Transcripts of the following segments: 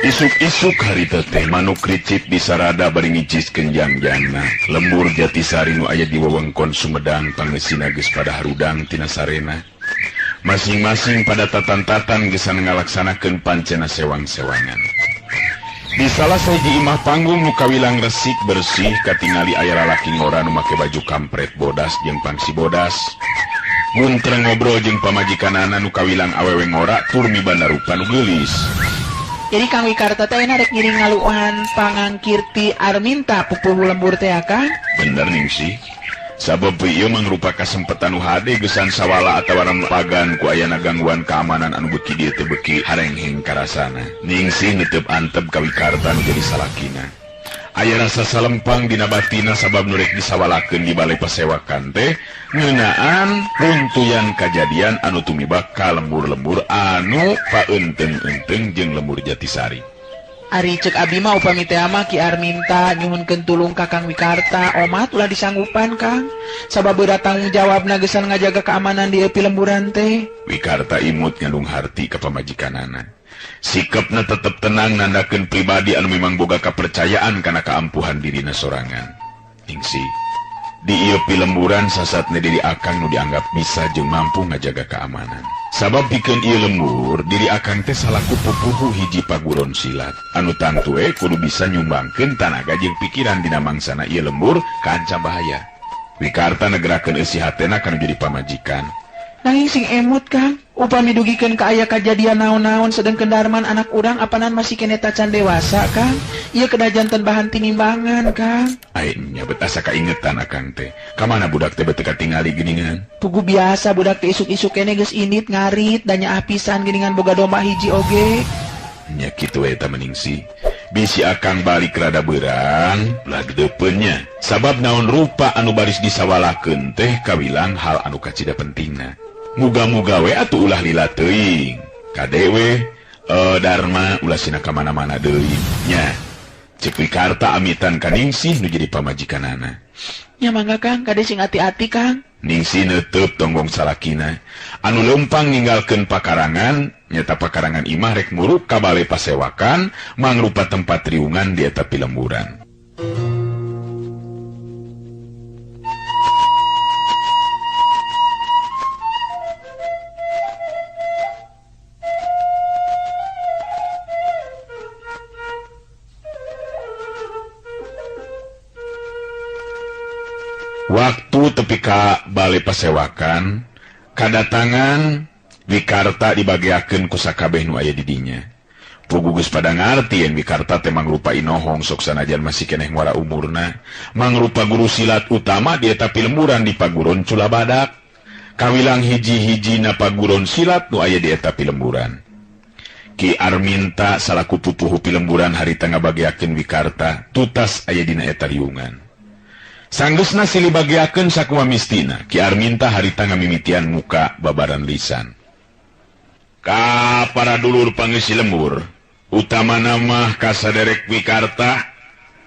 Isuk-isuk harita teh manuk ricip disarada bari ngiciskeun jangjangna. Lembur Jatisari nu aya di wewengkon Sumedang pangeusina geus pada harudang tina sarena. Masing-masing pada tatan-tatan geus ngalaksanakeun pancena sewang-sewangan. Di salah sahiji imah panggung nu kawilang resik bersih katingali aya lalaki ngora nu make baju kampret bodas jeung pangsi bodas. Guntreng ngobrol jeung pamajikanana nu kawilang awewe ngora tur mibanda rupa nu geulis. Jadi Kang Wikarta teh rek ngiring ngaluhan pangangkirti Arminta pupuhu lembur teh Kang. Bener Ningsih. Sabab ieu mangrupa kasempetan nu hade gesan sawala atawa pagan ku ayana gangguan keamanan anu beuki dieu teh beuki harengheng karasana. Ningsih netep antep ka Wikarta nu jadi salakina. Aya rasa salempang dina batina sabab nu rek disawalakeun di balai pasewakan teh ngeunaan runtuyan kajadian anu tumibak ka lembur-lembur anu paeunteung-eunteung jeung lembur Jatisari. Ari cek abi mah upami teh mah Ki Arminta nyuhunkeun tulung ka Kang Wikarta, omat ulah disanggupan Kang. Sabab berat tanggung jawabna gesan ngajaga keamanan di eupi lemburan teh. Wikarta imut ngandung harti ka pamajikanana. Sikapna tetep tenang nandakeun pribadi anu memang boga kapercayaan kana kaampuhan dirina sorangan. Ningsih, di ieu pilemburan sasatna diri akang nu dianggap bisa jeung mampu ngajaga keamanan. Sabab pikeun ieu lembur, diri akang teh salaku pupuhu hiji paguron silat. Anu tangtu we kudu bisa nyumbangkeun tanaga jeung pikiran dina mangsana ieu lembur kaancam bahaya. Wikarta negerakeun eusi hatena kana jadi pamajikan. Nanging sing emut Kang, upami dugikeun ka aya kajadian naon-naon sedengkeun Darman anak urang apanan masih keneh tacan dewasa Kang. Ieu kedah janten bahan tinimbangan Kang. Ai nya bet asa kaingetan akang teh. Ka mana budak teh beuteuk katingali geuningan? Pugu biasa budak teh isuk-isuk keneh geus indit ngarit da nyaah pisan geuningan boga domba hiji oge. Nya kitu we eta Ningsih. Bisi akang balik rada beurang, ulah gedeupeun nya. Sabab naon rupa anu baris disawalakeun teh kawilang hal anu kacida pentingna. Muga-muga we atuh ulah lila teuing. Kade we Dharma ulah sina ka mana-mana deui nya. Ceuk Wikarta amitan ka Ningsih nu jadi pamajikanana. Nya mangga Kang, kade sing ati-ati Kang. Ningsih neuteub tonggong salakina anu leumpang ninggalkeun pakarangan, nyata pakarangan imah rek muruk ka bale pasewakan mangrupa tempat riungan di eta pilemburan. Waktu tepi ka bale pasewakan, kadatangan Wikarta dibageakeun ku sakabeh nu aya di dinya. Pugu geus pada ngarti yen Wikarta teh mangrupa inohong sok sanajan masih keneh ngora umurna, mangrupa guru silat utama di eta pilemburan di Paguron Culabadak. Kawilang hiji-hijina paguron silat nu aya di eta pilemburan. Ki Arminta salaku pupuhu pilemburan harita ngabageakeun Wikarta tutas aya dina eta riungan. Sanggeusna silih bageakeun sakumaha mistina, Ki Arminta harita ngamimitian muka babaran lisan. Ka para dulur pangeusi lembur, utamana mah ka saderek Wikarta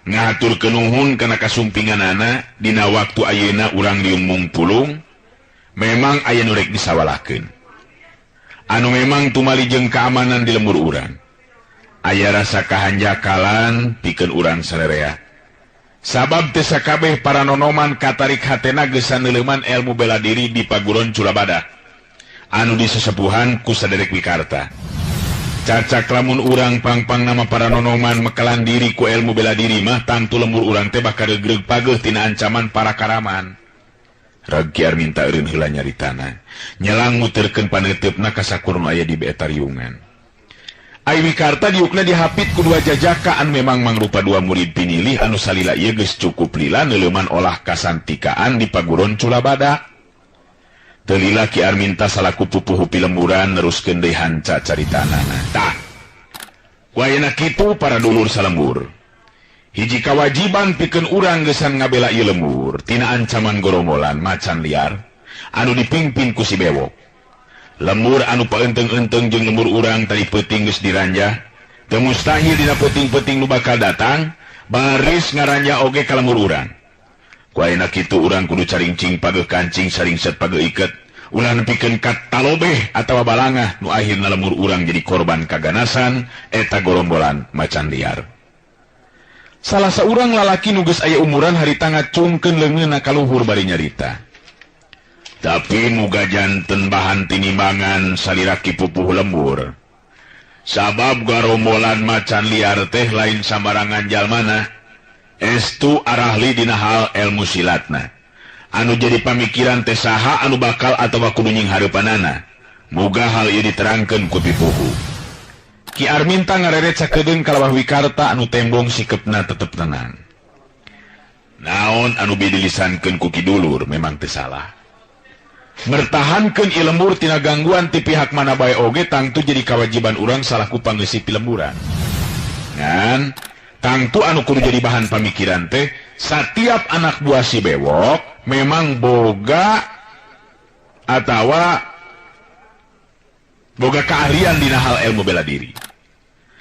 ngahaturkeun nuhun kana kasumpinganana dina waktu ayeuna urang diung mungpulung, memang aya nu rek disawalakeun. Anu memang tumali jeung keamanan di lembur urang. Aya rasa kahanjakalan pikeun urang sarerea. Sabab teu sakabeh para nonoman katarik hatena geus neuleuman ilmu bela diri di Paguron Culabada anu disesepuhan ku saderek Wikarta. Cacak lamun urang pangpang nama para nonoman mekalan diri ku ilmu bela diri mah tangtu lembur urang teh bakal regreg pageuh tina ancaman para karaman. Reg Ki Arminta eureun heula nyaritana, nyelang muterkeun paneuteup-na ka sakur nu aya di eta riungan. Ai Wikarta diukna dihapit ku dua jajaka anu memang mangrupa dua murid pinilih anu salila ieu geus cukup lila neuleuman olah kasantikaan di Paguron Culabada. Teu lila Ki Arminta salaku pupuhu pilemburan neruskeun deui hanca caritanana. Tah, ku ayeuna kitu para dulur salembur. Hiji kawajiban pikeun urang geusan ngabela ieu lembur tina ancaman gorombolan macan liar anu dipimpin ku si Bewok. Lembur anu paeunteng-eunteng jeung lembur urang tadi peuting geus diranjah, teu mustahil dina peuting-peuting nu bakal datang baris ngaranja oge ka lembur urang. Ku ayeuna kitu urang kudu caringcing pageuh kancing saringset pageuh iket, Ulah nepikeun ka talobeh atawa balangah nu akhirna lemur urang jadi korban kaganasan eta gorombolan macan liar. Salah saurang lalaki nu geus aya umuran harita ngacungkeun leungeunna ka luhur bari nyarita. Tapi muga janten bahan tinimbangan salira Ki Pupuh lembur. Sabab garombolan macan liar teh lain sambarangan jalmana. Estu arahli dina hal ilmu silatna. Anu jadi pamikiran teh saha anu bakal atawa kudu nying hareupanana. Muga hal ieu diterangkeun ku pipuhu. Ki Arminta ngareret sakedeung kalawah Wikarta anu tembong sikepna tetep tenang. Naon anu dilisankeun ku Ki Dulur memang teu salah. Mertahankeun ieu lembur tina gangguan ti pihak mana bae oge tangtu jadi kawajiban urang salaku pangeusi pilemburan. Ngan tangtu anu kudu jadi bahan pamikiran teh satiap anak buah si Bewok memang boga atawa boga keahlian dina hal ilmu bela diri.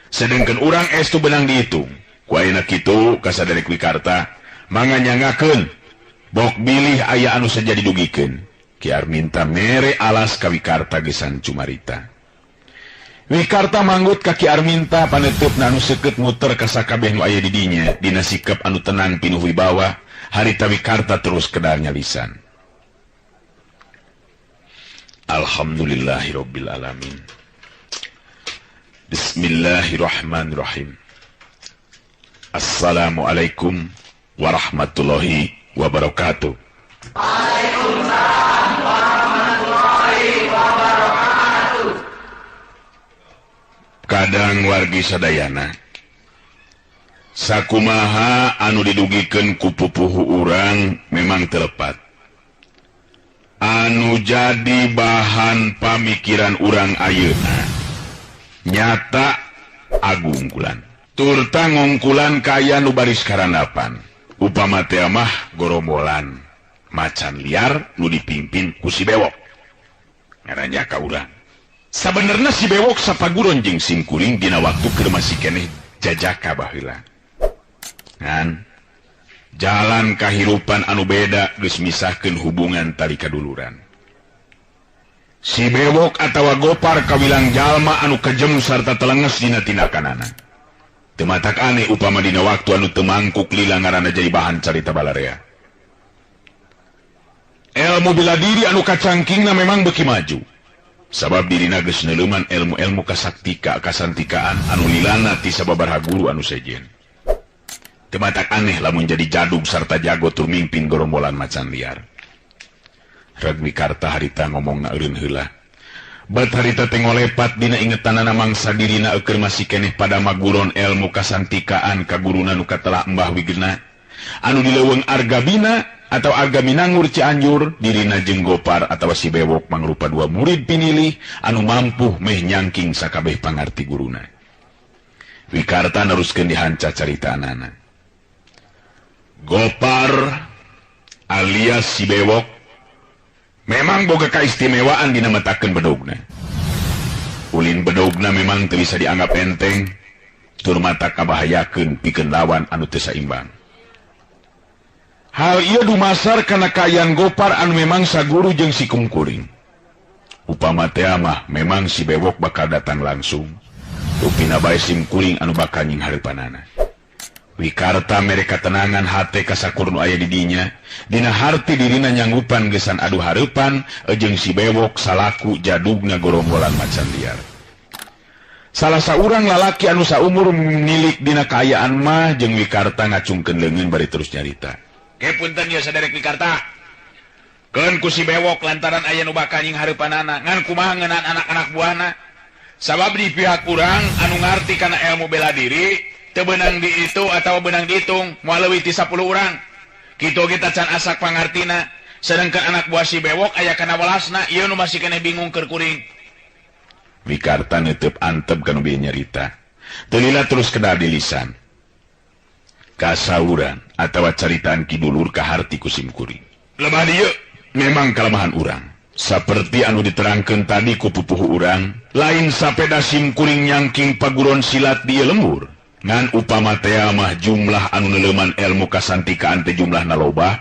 Sedangkan urang estu benang dihitung. Ku ayeuna kitu kasaderek Wikarta manganyangakeun bok bilih aya anu saja didugikeun. Ki Arminta mere alas ka Wikarta gesan cumarita. Wikarta manggut ka Ki Arminta paneuteup anu seukeut muter ka sakabeh nu aya di dinya dina sikep anu tenang pinuh wibawa. Harita Wikarta terus kedarnya lisan. Alhamdulillahirabbil alamin. Bismillahirrahmanirrahim. Assalamualaikum warahmatullahi wabarakatuh. Waalaikumsalam warahmatullahi wabarakatuh. Kadang wargi sadayana, sakumaha anu didugikeun ku pupuhu urang memang telepat. Anu jadi bahan pamikiran urang ayeuna nyata agungkulan. Turta ngungkulan kaya nu baris karandapan. Upama teh mah gorombolan macan liar nu dipimpin ku si Bewok. Ngarannya ka urang. Sabenerna si Bewok sapaguron jeung simkuring dina waktu keur masih keneh jajaka baheula. Ngan jalan kahirupan anu beda geus misahkeun hubungan tali kaduluran. Si Bewok atawa Gopar kawilang jalma anu kejem sarta telenges dina tindakanana. Teu matak aneh upama dina waktu anu teu mangkuk lila ngaranna jadi bahan carita balarea. Ilmu bela diri anu kacangkingna memang beuki maju. Sabab dirina geus neuleuman ilmu-ilmu kasaktika kasantikaan anu lilana ti sababaraha guru anu sejen. Teu matak aneh lamun jadi jadug sarta jago tur mimpin gorombolan macan liar. Reg Wikarta harita ngomongna eureun heula. Bat harita teh ngolepat dina ingetanana mangsa dirina eukeun masih keneh pada maguron ilmu kasantikaan ka guruna nu katelah Mbah Wigena anu di leuweung Argabina atau Argaminangur Cianjur dirina jeung Gopar atawa si Bewok mangrupa dua murid pinilih anu mampu meh nyangking sakabeh pangarti guruna. Wikarta neruskeun dihanca caritaanana. Gopar alias si Bewok memang boga kaistimewaan dina metakeun bedogna. Ulin bedogna memang teu bisa dianggap enteng, tur mata kabahayakeun pikeun lawan anu teu saimbang. Hal ieu dumasar kana kaayaan Gopar anu memang saguru jeung si kungkuring. Upama teh mah memang si Bewok bakal datang langsung. Rupina bae simkuring anu bakal nying hareupanana. Wikarta mere katenangan hate kasakur nu aya di dinya, dina harti dirina nyanggupan gesan adu hareupan jeung si Bewok salaku jadugna gorombolan macan liar. Salah saurang lalaki anu saumur milik dina kaayaan mah jeung Wikarta ngacungkeun leungeun bari terus nyarita. Ke punten ieu saderek Wikarta. Keun ku si Bewok lantaran aya nu bakal nying hareupanana, ngan kumaha ngeunaan anak-anak buahna. Sabab di pihak urang anu ngarti kana ilmu bela diri teu beunang diitu atau beunang dihitung moal leuwih ti 10 urang. Kitu oge tacan asak pangartina. Sedangkan anak buah si Bewok aya kana welasna, ieu nu masih keneh bingung keur kuring. Wikarta neuteub antep kana bieu nyarita. Teu lila terus kedar di lisan. Kasauran atawa caritaan Ki Dulur kaharti ku simkuring. Lemah dieu memang kalemahan urang. Saperti anu diterangkeun tadi ku pupuhu urang, lain sapeda simkuring nyangking paguron silat di lembur. Ngan upama tea mah jumlah anu neuleuman ilmu kasantikaan teh jumlahna loba,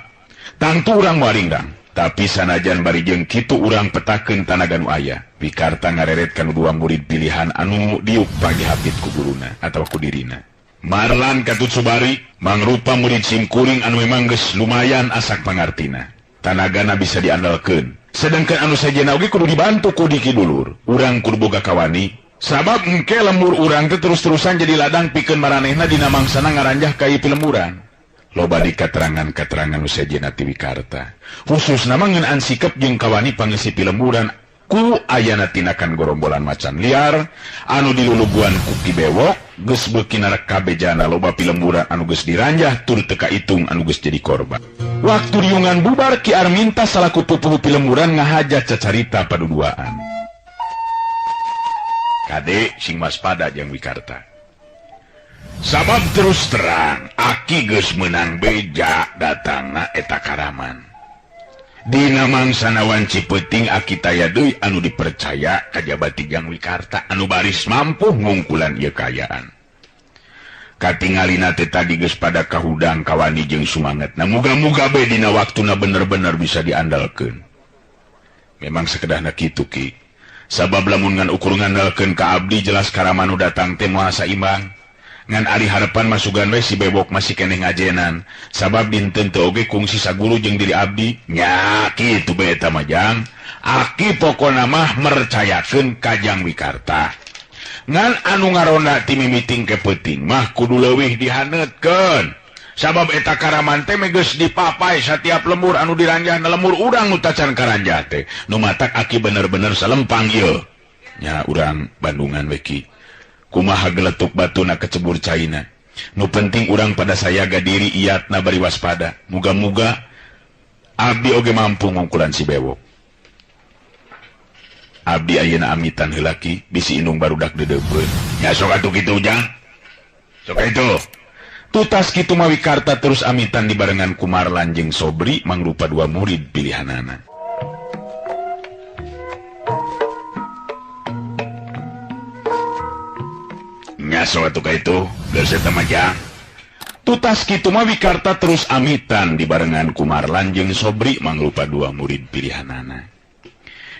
tangtu urang waringdang. Tapi sanajan bari jeung kitu urang petakeun tanaga nu aya. Wikarta ngareret kanu dua murid pilihan anu diuk pagi hapit ku guruna atawa ku dirina. Marlan katut Subari mangrupa murid simkuring anu memang geus lumayan asak pangartina. Tanagana bisa diandalkeun. Sedangkan anu sejenna oge kudu dibantu ku Diki dulur. Urang kudu boga kawani. Sabab engke lembur urang teh terus-terusan jadi ladang pikeun maranehna dina mangsana ngaranjah ka ieu pilemburan. Loba di keterangan-keterangan nu sejenna ti Wikarta. Khususna mah ngeunaan sikep jeung kawani pangisi pilemburan ku ayana tinakan gorombolan macan liar anu diluluguan ku Ki Bewok geus beuki narekabejana loba pilemburan anu geus diranjah tur teu kaitung anu geus jadi korban. Waktu riungan bubar Ki Arminta salaku pupuhu pilemburan ngahaja cacarita paduduaan. Kade sing waspada jeung Wikarta. Sabab terus terang aki geus meunang beja datangna eta karaman. Dina mangsana wanci peuting aki taya deui anu dipercaya kajaba ti Jang Wikarta anu baris mampu ngungkulan ieu kaayaan. Katingalina teh tadi geus pada kahudang kawani jeung sumangetna. Muga-muga bae dina waktuna bener-bener bisa diandalkeun. Memang sakedahna kitu Ki. Sabab lamun ngan ukur ngandalkeun ka abdi jelas karamanu datang teh moal saimbang. Ngan ari harapan masugan we si Bewok masih keneh ngajenan. Sabab dinten teu oge kungsi saguru jeung diri abdi. Nya kitu bae eta mah Jang. Aki pokona mah mercayakeun ka Jang Wikarta. Ngan anu ngaronda ti mimiting ke peuting mah kudu leuwih dihaneutkeun. Sabab eta karaman teh geus dipapai satiap lembur anu diranjah na lembur urang nu tacan karanjah teh. Nu matak aki bener-bener salempang ieu. Nya urang Bandungan we Ki. Kumaha geletuk batuna kecebur caina. Nu penting urang pada sayaga diri iatna bari waspada. Muga-muga abdi oge mampu ngungkulan si Bewok. Abdi ayeuna amitan heula Ki, bisi indung barudak deudeupeun. Nya sok atuh kitu Jang. Sok itu. Tutas kitu mah Wikarta terus amitan dibarengan ku Marlan jeung Sobri mangrupa dua murid pilihanana. Ngaso atuh ka itu, geus eta mah Jang. Tutas kitu mah Wikarta terus amitan dibarengan ku Marlan jeung Sobri mangrupa dua murid pilihanana.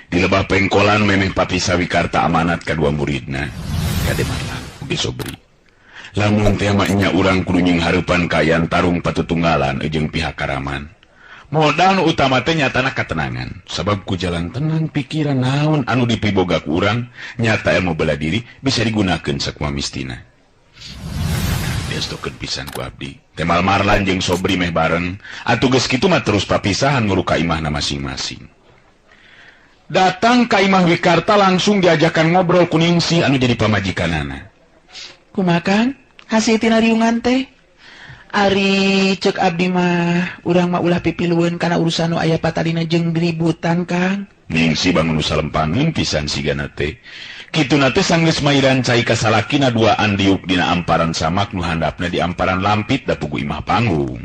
Di lebah pengkolan memeh papisa Wikarta amanat ka dua muridna, kade Marlan ugi Sobri. Lamun teh mah nya urang kudu nying hareupan kaayaan tarung patutunggalan jeung pihak karaman. Modal nu utama teh nyatana katenangan, sabab ku jalan tenang pikiran naon anu dipiboga ku urang nyata ilmu bela diri bisa digunakeun sakumaha mistina. Diestokeun pisan ku abdi. Temal Marlan jeung Sobri meh bareng, atuh geus kitu mah terus papisahan nguru ka imahna masing-masing. Datang ka imah Wikarta langsung diajakan ngobrol ku Ningsih anu jadi pamajikanana. Kumaha Kang? Hasil tina riungan teh? Ari cek abdi mah urang mah ulah pipilueun kana urusan nu aya patalina jeung ributan Kang. Ningsih bangun nu salempangeun pisan sigana teh. Kituna teh sanggeus mairan cai ka salakina duaan diuk dina amparan samak nu handapna di amparan lampit da pugu imah panggung.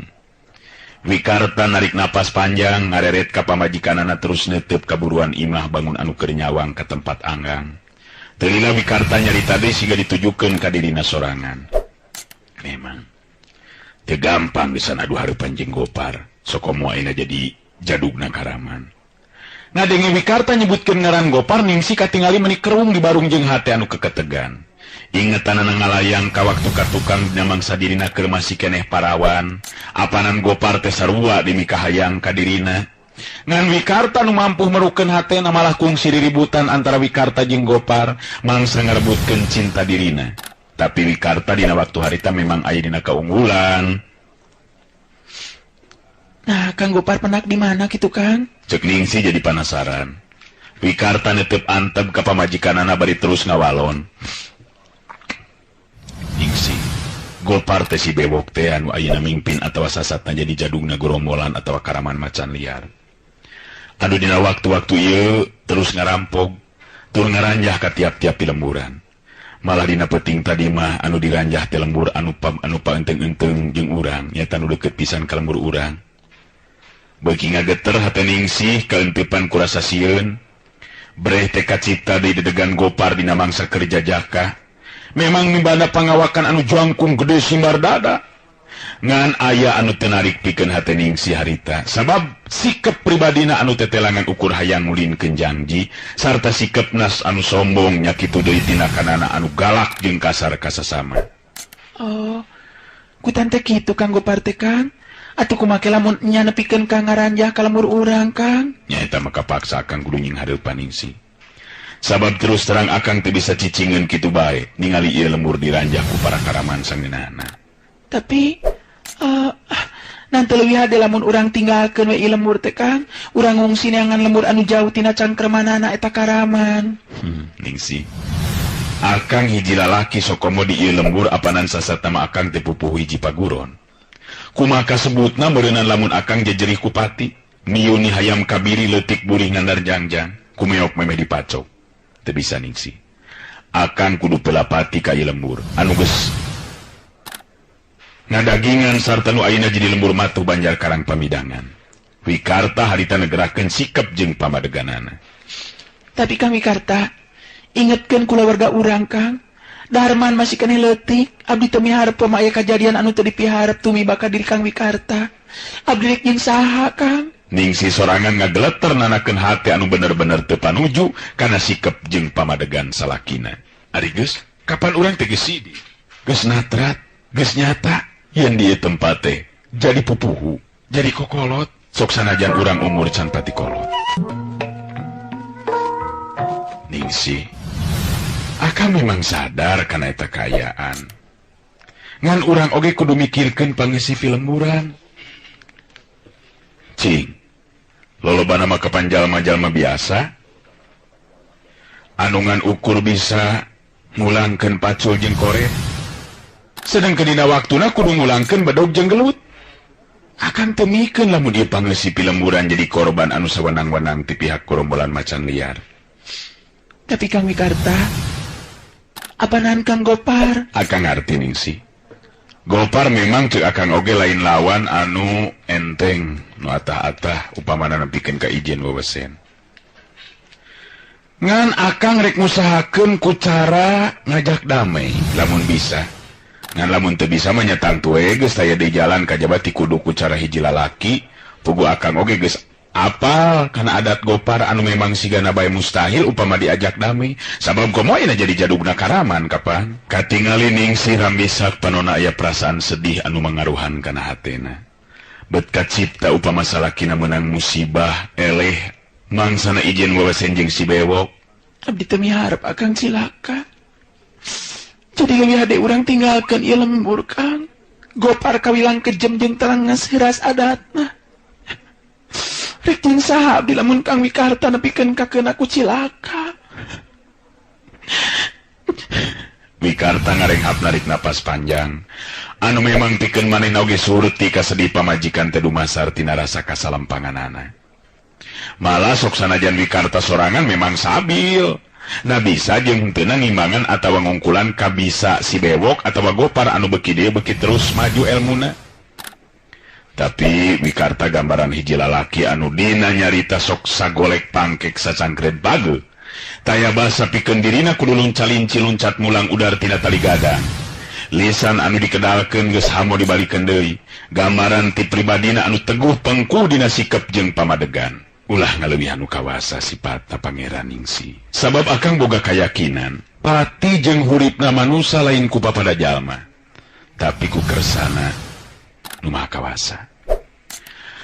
Wikarta narik napas panjang ngareret ka pamajikanana terus neuteup kaburuan imah bangun anu keur nyawang ka tempat anggang. Teu lila Wikarta nyarita deui siga ditujukeun ka dirina sorangan. Memang teu gampang bisa adu hareupan jeung Gopar, sokomo ayeuna jadi jadugna karaman. Ngadenge Wikarta nyebutkeun ngaran Gopar Ningsih katingali meuni kerung di barung jeung hate anu keketegan. Ingetanana ngalayang ka waktu ka tukang dina mangsa dirina keur masih keneh parawan, apanan Gopar teh sarua dimikahayang ka dirina. Ngan Wikarta nu mampu merukeun hatena malah kungsi riributan antara Wikarta jeung Gopar mangsa ngarebutkeun cinta dirina. Tapi Wikarta dina waktu harita memang aya dina kaunggulan. Nah, Kang Gopar penak di mana kitu Kang? Cek Ningsih jadi penasaran. Wikarta netep antep ka pamajikanana bari terus ngawalon. Ningsih, Gopar teh si Bewok teh anu ayeuna mimpin atawa sasatna jadi jadugna gorombolan atawa karaman macan liar. Anu dina waktu-waktu ieu terus ngarampog, tur ngaranjah ka tiap-tiap pilemburan. Malah dina peuting tadi mah anu diranjah teh lembur anu pam anu paenteng-enteng jeung urang nyata nu deukeut pisan ka lembur urang. Beuki ngageter hate Ningsih kaeuntepan ku rasa sieun. Breh teh kacipta deui dedegan Gopar dina mangsa keur jajaka. Memang mibanda pangawakan anu jangkung gede simbar dada. Ngan aya anu teu narik pikeun hate Ningsih harita sabab sikep pribadina anu tetelangan ukur hayang ngulinkeun janji sarta sikep nas anu sombong nya kitu deui tindakanana anu galak jeung kasar ka sasama. Oh, ku tante kitu Kang Gopar teh Kang. Atuh kumaha lamun nya nepikeun ka ngaranjah ka lembur urang Kang? Nya eta mah kapaksa Akang kudu nyinghareupan Ningsih. Sabab terus terang Akang teu bisa cicingeun kitu bae ningali ieu lembur diranjah ku para karaman sangeunahna. Tapi nanti leuwih hade lamun urang tinggalkeun we ieu lembur teh Kang, urang ngungsi neangan lembur anu jauh tina cangkremanana eta karaman. Ningsih. Akang hiji lalaki sokomo di ieu lembur apanan sasatna mah Akang teh pupuhu hiji paguron. Kumaha kasebutna meureunnan lamun Akang jejerih ku pati, miuni hayam kabiri leutik burih ngandar jangjang, kumeok memeh dipacok. Teu bisa Ningsih. Akang kudu pelapati ka ieu lembur anu geus ngadagingan sarta nu ayeuna jadi lembur matuh Banjar Karang Pamidangan. Wikarta harita negerakeun sikep jeung pamadeganana. Tapi Kang Wikarta, ingetkeun kulawarga urang Kang. Darman masih keneh leutik, abdi teu miharep pema aya kajadian anu teu dipiharep tumiba ka diri Kang Wikarta. Abdi rek nyin saha Kang? Ningsih sorangan ngageleter nanakeun hate anu bener-bener teu panuju kana sikep jeung pamadegan salakina. Ari geus, kapan urang teh geus sidi? Geus natrat, geus nyata yen di ieu tempat teh jadi pupuhu, jadi kokolot, sok sanajan urang umur can pati kolot. Ningsih, Akang memang sadar kana eta kaayaan. Ngan urang oge kudu mikirkeun pangeusi film urang. Cing, lolobana mah kapan jalma-jalma biasa. Anu ngan ukur bisa ngulangkeun pacul jeung koret. Sedangkeun dina waktuna kudu ngulangkeun bedog jeung gelut. Akang teu mikeun lamun ieu pangeusi pilemburan jadi korban anu sawenang-wenang ti pihak gerombolan macan liar. Tapi Kang Wikarta, apanan Kang Gopar? Akang ngarti Ningsih. Gopar memang ceuk Akang oge lain lawan anu enteng, nu atah-atah upamana nepikeun ka ijen wewesen. Ngan Akang rek ngusahakeun ku cara ngajak damai lamun bisa. Ngan lamun teu bisa mah nya tangtu we geus taya di jalan kajaba ti kudu ku cara hiji lalaki, puguh Akang oge geus apal kana adat Gopar anu memang sigana bae mustahil upama diajak damai sabab komo ayeuna jadi jadugna karaman kapan. Katingali Ningsih rambisak panona aya perasaan sedih anu mangaruhan kana hatena. Bet kacipta upama salakina meunang musibah eleh mangsana ijen wewesen jeung si bewok. Abdi teu miharep Akang cilaka. Jadi leuwih hade urang tinggalkeun ieu lembur Kang. Gopar kawilang kejem jeung telenges heuras adatna. Rek jeung saha abdi lamun Kang Wikarta nepikeun ka keuna ku cilaka. Wikarta ngarenghap narik napas panjang. Anu memang pikeun manehna oge surti kasedih pamajikan teh dumasar tina rasa kasalempanganana. Malah sok sanajan Wikarta sorangan memang sabil. Nah bisa jeung henteu ngimbangan atawa ngungkulan kabisa si bewok atawa Gopar anu beuki dieu beuki terus maju elmuna. Tapi Wikarta gambaran hiji lalaki anu dina nyarita sok sagolek pangkek sacangkret bage. Taya basa pikeun dirina kudu luncalinci luncat mulang udar tina tali gadang. Lisan anu dikedalkeun geus hamo dibalikeun deui. Gambaran ti pribadina anu teguh pengku dina sikep jeung pamadegan. Ulah ngaleuwihan nu kawasa sipatna Pangeran Ningsih. Sabab Akang boga kayakinan, pati jeung huripna manusa lain ku papada jalma, tapi ku kersana nu maha kawasa.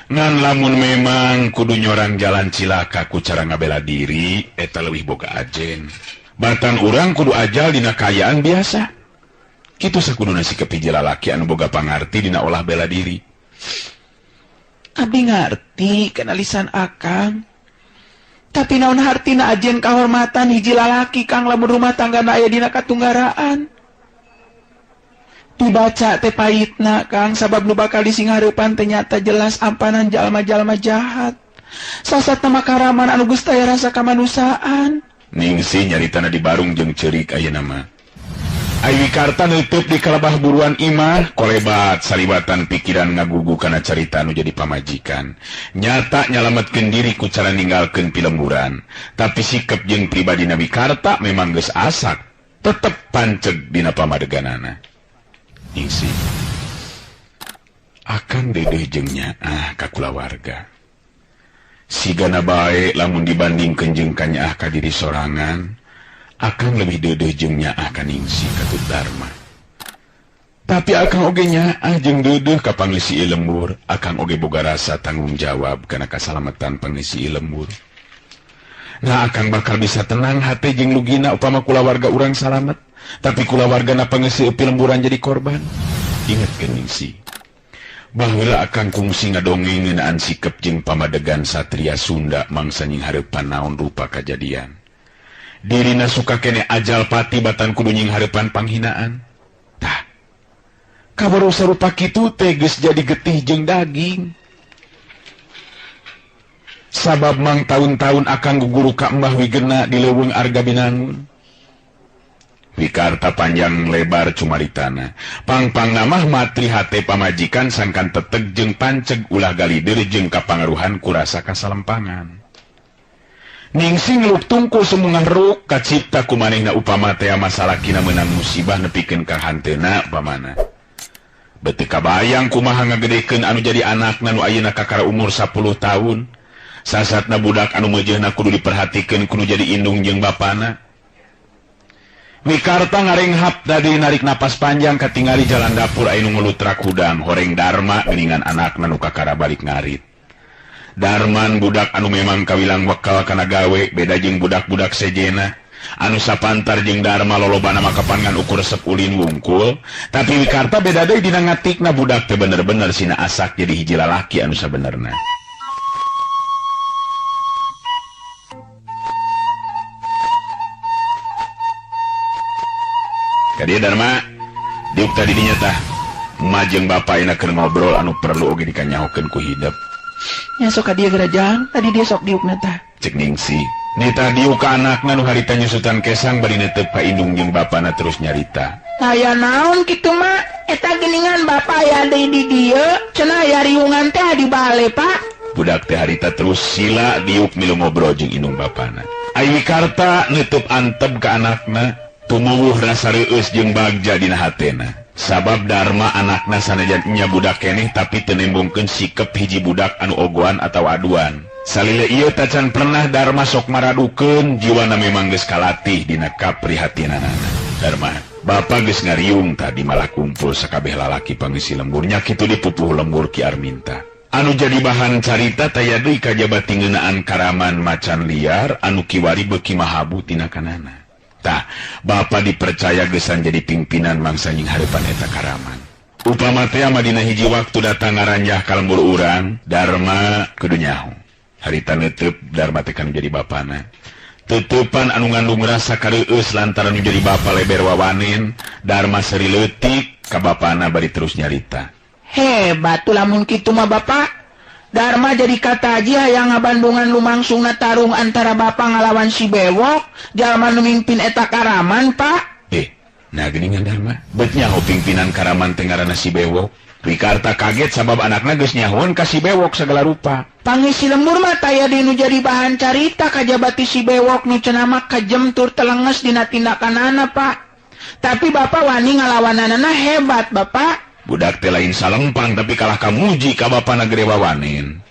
Ngan lamun memang kudu nyorang jalan cilaka ku cara ngabela diri, eta leuwih boga ajen. Batan urang kudu ajal dina kaayaan biasa. Kitu sakuduna sikep hiji lalaki anu boga pangarti dina olah bela diri. Abdi ngarti kana lisan Akang. Tapi naon hartina ajen kahormatan hiji lalaki Kang lamun rumah tanggana aya dina katunggaraan. Dibaca teh pahitna Kang sabab nu bakal disinghareupan teh nyata jelas ampanan jalma-jalma jahat. Sasatna makaraman anu geus taya rasa kamanusiaan. Ningsih nyaritana di barung jeung ceurik ayeuna mah. Ai Wikarta neuteub di kalabah buruan imah, kolebat salibatan pikiran ngagugu kana carita anu jadi pamajikan. Nyata nyalametkeun diri ku cara ninggalkeun pilemburan. Tapi sikep jeung pribadina Wikarta memang geus asak, tetep panceg dina pamadeganana. Ningsih, Akang dedeh jeung nyaah ka kulawarga. Sigana bae lamun dibandingkeun jeung ka nyaah ka diri sorangan, akang lebih dedeh jeung nyaah ka Ningsih katut Dharma. Tapi akang oge nyaah jeung dedeh ka pangeusi lembur, akang oge boga rasa tanggung jawab kana kasalamatan pangeusi lembur. Nah akang bakal bisa tenang hate jeung lugina upama kulawarga urang salamet, tapi kulawargana pangeusi lemburan jadi korban. Ingetkeun Ningsih. Baheula akang kungsi ngadongeng ngeunaan sikep jeung pamadegan satria Sunda mangsa nyinghareupan naon rupa kajadian. Dirina suka kene ajal pati batan kudu nyinghareupan panghinaan. Tah. Kabaru sarupa kitu teh geus jadi getih jeung daging. Sabab mang taun-taun akang guguru ka Mbah Wigena di leuweung Arga Binangun. Wikarta panjang lebar cumaritana. Pangpang namah matri hate pamajikan sangkan teteg jeung panceg ulah galider jeung kapangaruhan kurasa kasalempangan. Ningsih ngeluk tungkul semungah ruk kacipta ku manehna upama tea masalakina meunang musibah nepikeun ka hanteuna pamana. Beuteung kabayang kumaha ngagedekeun anu jadi anakna nu ayeuna kakara umur 10 tahun. Sasatna budak anu meujeuhna kudu diperhatikeun kudu jadi indung jeung bapana. Wikarta ngarenghap tadi narik napas panjang katingali jalan dapur aya nu ngelutrak hudang horeng Dharma geuningan anakna nu kakara balik ngarit. Darman budak anu memang kawilang wekal kana gawe beda jeung budak-budak sejena anu sapantar jeung Dharma lolobana makapan ngan ukur resep ulin wungkul, tapi Wikarta beda deui dina ngatikna budak teh bener-bener sina asak jadi hiji lalaki anu sabenerna. Kadieu Dharma diuk tadi dinya tah majeng bapa enak keur ngobrol anu perlu oge dikanyahokeun ku hidep. Nya sok ka dieu gerajang, tadi dia sok diukna tah. Cek Ningsih, nita diuk ka anakna nu harita nyusutan kesang bari netep ka indung jeung bapana terus nyarita. Aya naon kitu mah? Eta geuningan bapa aya deui di dieu, cenah aya riungan teh di bale, Pak. Budak teh harita terus sila diuk milu ngobrol jeung indung bapana. Ai Wikarta neutup antep ka anakna. Tumuwuh rasa reueus jeung bagja dina hatena. Sabab Dharma anakna sanajan nya budak keneh tapi teu nembongkeun sikep hiji budak anu ogoan atawa aduan. Salila ieu tacan pernah Dharma sok maradukeun, jiwana memang geus kalatih dina kaprihatinanana. Dharma, bapa geus ngariung tadi malah kumpul sakabeh lalaki pangeusi lemburnya kitu dipupuh lembur Ki Arminta. Anu jadi bahan carita taya deui kajaba tingeunaan karaman macan liar anu kiwari beuki mahabu tina kanana. Tah, bapa dipercaya gesan jadi pimpinan mangsa nyinghareupan eta karaman. Upama teh dina hiji waktu datang ngaranjah ka lembur urang, Dharma kudu nyaho. Harita neuteup Dharma teh kan jadi bapana. Tutupan anu ngandung rasa kareueus lantaran nu jadi bapa leber wawanen, Dharma seuri leutik ka bapana bari terus nyarita. Hebat tuh lamun kitu mah bapa. Dharma jadi kataji hayang ngabandungan lumangsungna tarung antara bapa ngalawan si Bewok, jalma nu mimpin eta karaman, Pak. Nah geuningan Dharma, bet nyaho pimpinan karaman teh ngaranna si Bewok. Wikarta kaget sabab anakna geus nyahoan ka si Bewok sagala rupa. Pangisi lembur mah taya deui nu jadi bahan carita kajabati si Bewok nu cenah mah kajem tur telenges dina tindakanana, Pak. Tapi bapa wani ngalawananana hebat, Bapak. Budak teh lain salempang tapi kalah kamuji ka bapana gede wawanen.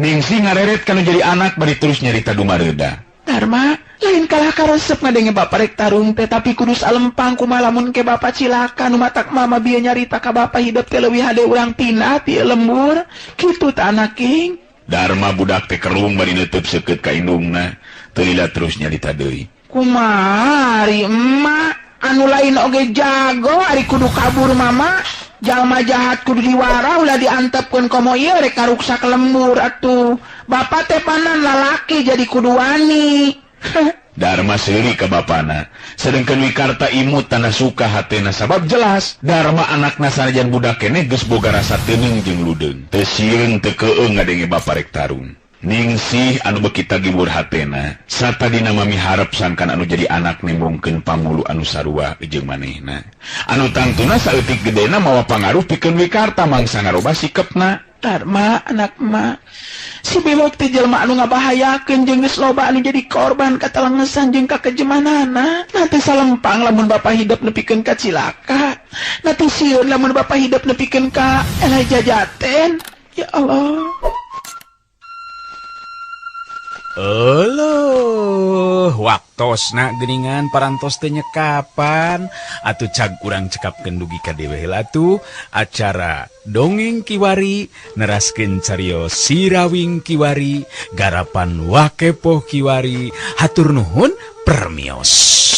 Ningsih ngareret kanu jadi anak bari terus nyarita dumareuda. Dharma, lain kalah karesep ngadenge bapa rek tarung teh tapi kudu salempang kumaha lamun ke bapa cilaka nu matak mama bieu nyarita ka bapa hidep teh leuwih hade urang tina ti lembur. Kitu tah anak king. Dharma budak teh kerung bari neuteub seukeut ka indungna, teu lila terus nyarita deui. Kumaha ari emak anu lain oge jago ari kudu kabur mama. Jalma jahat kudu diwara ulah diantepkeun komo ieu rek karuksak lembur atuh. Bapa teh panan lalaki jadi kudu wani. Dharma seuri ka bapana. Sedengkeun Wikarta imut tanah suka hatena sabab jelas Dharma anakna sanajan budak keneh geus boga rasa teuneung jeung ludeung. Teu sieun teu keung ngadenge bapa rek tarung. Ningsih anu beuki tagibur hatena satadina mami harep sangkan anu jadi anak nembongkeun pamulu anu sarua jeung manehna. Anu tangtuna saeutik gedena mawa pangaruh pikeun Wikarta mangsa ngarobah sikepna. Tarma anak emak si bewok teh jelema anu ngabahayakeun jeung geus loba anu jadi korban katalengesan jeung kakejemanana. Nanti salempang lamun bapak hidup nepikeun ka cilaka, nanti sieun lamun bapak hidup nepikeun ka eleh jajaten. Ya Allah. Euleuh, waktosna geuningan parantos teh nyekapan atuh cag urang cekapkeun dugi ka dewe heula atuh acara dongeng kiwari neraskeun carios Sirawing kiwari garapan Wakepoh kiwari. Hatur nuhun, permios.